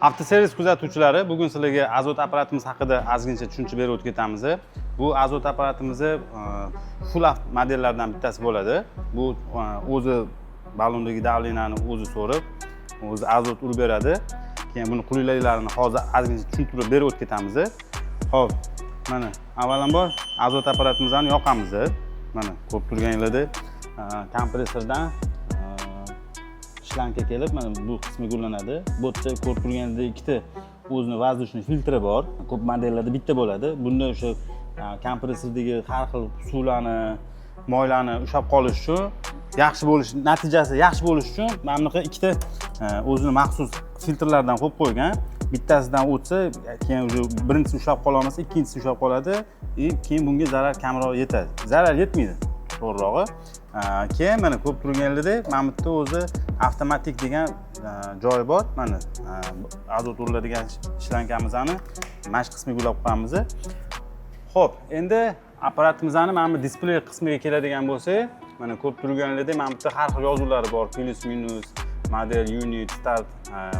Avtoservis kuzatuvchilari, bugun sizlarga azot apparatimiz haqida ozgincha tushuncha berib o'tib ketamiz. Bu azot apparatimizni full modellardan bittasi bo'ladi. Bu o'zi ballondagi давление ni o'zi so'rib, o'zi azot urib beradi. Keyin buni qulayliklarini hozir ozgincha tushuntirib berib o'tib ketamiz. Xo'p, mana avvalambor azot apparatimizni yoqamiz. Mana ko'rib turganinglardek, kompressordan shlanka kelib, mana bu qismiga ulanadi. Bu yerda ko'rib turganingizdek ikkita o'zini воздушный filtri bor. Ko'p modellarda bitta bo'ladi. Bunda o'sha kompressordagi har xil suvlarni, moylarni ushlab qolish uchun, yaxshi bo'lish, natijasi yaxshi bo'lishi uchun mana bunaqa ikkita o'zini maxsus filtrlardan qo'yib qo'ygan. Bittasidan o'tsa, keyin уже birinchisi ushlab qololmasa, ikkinchisi ushlab qoladi и keyin bunga zarar kamroq yetadi, zarar yetmaydi to'g'rirog'i. Keyin mana ko'rib turganinglardek, mana bu yerda o'zi avtomatik degan joyi bor. Mana azot uriladigan shlankamizni mana shu qismiga ulab qo'yamiz. Xo'p, endi apparatimizni mana bu displey qismiga keladigan bo'lsak, mana ko'rib turganinglardek, mana bu yerda har xil yozuvlari bor: плюс, минус, model, unit, start,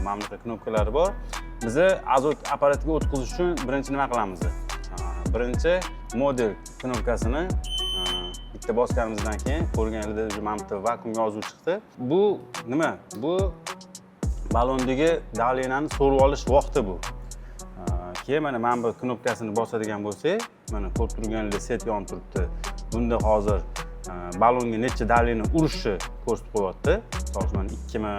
mana bunaqa knopkalari bor. Biza azot apparatiga o'tkazish uchun birinchi nima qilamiz? Birinchi model knopkasini bitta bosganimizdan keyin ko'rganinglarda уже mana bu yerda vakuum yozuv chiqdi. Bu nima? Bu ballondagi давление ni so'rib olish vaqti bu. Keyin mana bu knopkasini bosadigan bo'lsak, mana ko'rib turganinglar, свет yonib turibdi. Bunda hozir ballonga necha давление urishi ko'rsatib qo'yyapti. Misol uchun, mana 2mi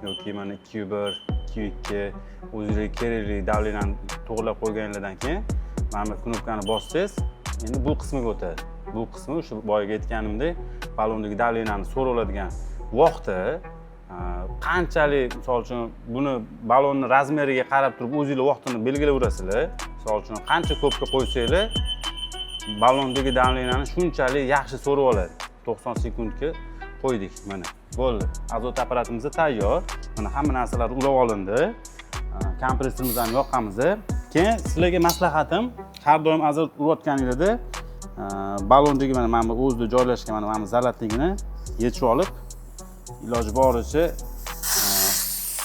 yoki mana 2 1, 2 2, o'zingizga kerakli давление ni to'g'irlab qo'yganinglardan keyin mana bu knopkani bossangiz, endi bu qismiga o'tadi. Bu qismi o'sha boyagi aytganimdek, ballondagi давление ni so'rib oladigan vaqti. Qanchalik, misol uchun, buni ballonni размер iga qarab turib o'zinglar vaqtini belgilayverasizlar. Misol uchun, qancha ko'pga qo'ysanglar, ballondagi давление ni shunchalik yaxshi so'rib oladi. 90 sekundga qo'ydik, mana bo'ldi, azot apparatimiz tayyor. Mana hamma narsalar ulab olindi. Kompressorimizni yoqamiz. Keyin sizlarga maslahatim, har doim azot urayotganinglarda ballondagi mana bu o'zida joylashgan mana bu золотник ini yechib olib, iloji boricha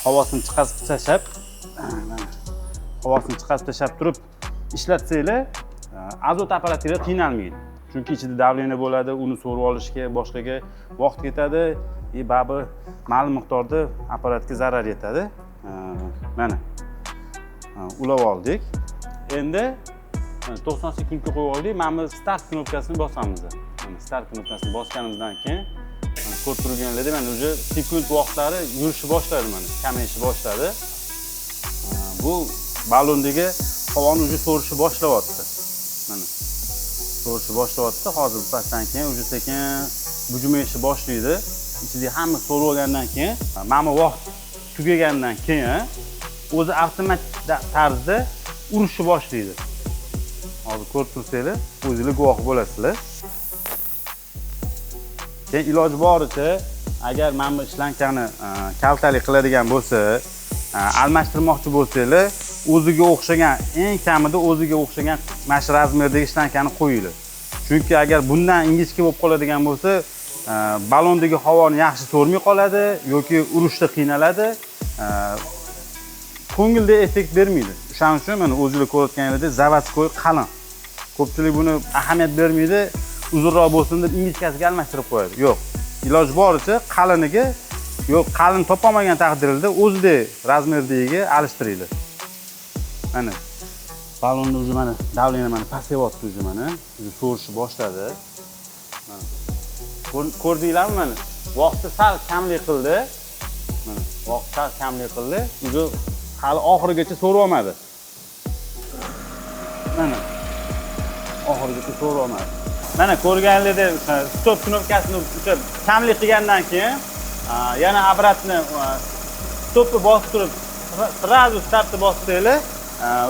havosini chiqarib tashlab, mana havosini chiqarib tashlab turib ishlatsanglar, azot apparatinglar qiynalmaydi, chunki ichida давление bo'ladi, uni so'rib olishga, boshqaga vaqt ketadi и baribir ma'lum miqdorda apparatga zarar yetadi. Mana ulab oldik. Endi mana 90 sekundga qo'yib oldik. Mana bu start knopkasini bosamiz. Mana start knopkasini bosganimizdan keyin, mana ko'rib turganlaringdek, mana уже sekund vaqtlari yurishni boshladi, mana kamayishni boshladi. Bu ballondagi havoni уже so'rishni boshlayapti. Mana so'rishni boshlayapti. Hozir birpasdan keyin уже sekin bujumayishni boshlaydi. Ichidagi hamma so'rib olgandan keyin, mana bu vaqt tugagandan keyin o'zi avtomatik tarzda urishni boshlaydi. Hozir ko'rib tursanglar, o'zinglar guvoh bo'lasizlar. Keyin iloji boricha, agar mana bu shlankani kaltalik qiladigan bo'lsa, almashtirmoqchi bo'lsanglar, o'ziga o'xshagan, eng kamida o'ziga o'xshagan mana shu размер dagi shlankani qo'yinglar, chunki agar bundan ingichka bo'lib qoladigan bo'lsa, ballondagi havoni yaxshi so'rmay qoladi yoki urishda qiynaladi, ko'ngilda effekt bermaydi. O'shaning uchun mana o'zinglar ko'rayotganingizdek, заводской qalin. Ko'pchilik buni ahamiyat bermaydi, uzunroq bo'lsin deb ingichkasiga almashtirib qo'yadi. Yo'q, iloji boricha qaliniga, yo'q, qalin topolmagan taqdirda o'zidek размер dagiga alishtiringlar. Mana ballonni уже mana давление mana pasayyapti, уже mana уже so'rishni boshladi. Mana ko'rdinglarmi, mana vaqti sal kamlik qildi. Mana vaqt sal kamlik qildi, уже hali oxirigacha so'rib olmadi. Mana oxirigacha so'rib olmadi. Mana ko'rganinglardek, o'sha stop knopkasini o'sha kamlik qilgandan keyin yana обратно stopni bosib turib, сразу startni bossanglar,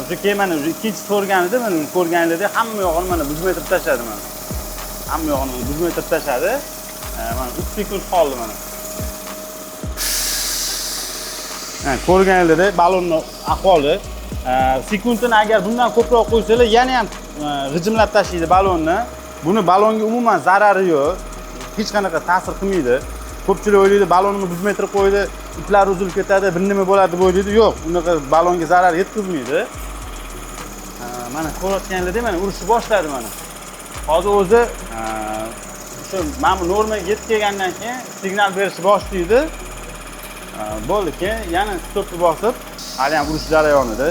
o'sha keyin mana уже ikkinchi so'rganida, mana ko'rganinglardek, hamma yog'ini mana buzmaytirib tashladi. Mana hamma yog'ini buzmaytirib tashladi. Mana 3 sekund qoldi. Mana. Ko'rganinglardek, ballonni ahvoli. Sekundini agar bundan ko'proq qo'ysanglar, yana ham g'ijimlab tashlaydi ballonni. Buni ballonga umuman zarari yo'q, hech qanaqa ta'sir qilmaydi. Ko'pchilik o'ylaydi, ballonni buzmay turib qo'ydi, iplar uzilib ketadi, bir nima bo'ladi deb o'ylaydi. Yo'q, unaqa ballonga zarar yetkazmaydi. Mana ko'rayotganlaridek, mana urishni boshladi mana. Hozir o'zi o'sha mana bu normaga yetib kelgandan keyin signal berishni boshlaydi. Bo'ldi, keyin yana stopni bosib, hali ham urish jarayonida.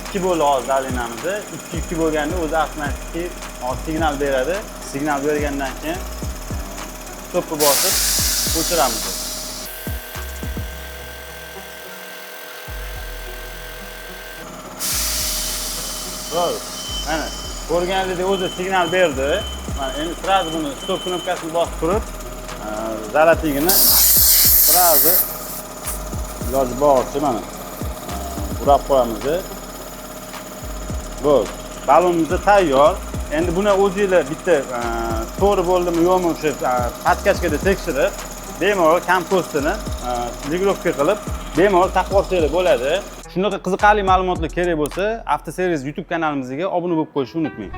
Ikki bo'ldi hozir давление miz. 2 bo'lganda o'zi avtomatik signal beradi. Signal bergandan keyin stopni bosib o'chiramiz. Bo'ldi. Mana ko'rganingizdek o'zi signal berdi. Mana endi сразу buni stop knopkasini bosib turib, zalatigini сразу iloji boricha mana burab qo'yamiz. Bo'ldi. Ballonimiz tayyor. Endi buni o'zingizlar bitta to'g'ri bo'ldimi yo'qmi o'sha подкачка da tekshirib, bemalol kompostini регулировка qilib, bemalol taqib olsanglar bo'ladi. Shunaqa qiziqarli ma'lumotlar kerak bo'lsa, Avtoservis YouTube kanalimizga obuna bo'lib qo'yishni unutmang.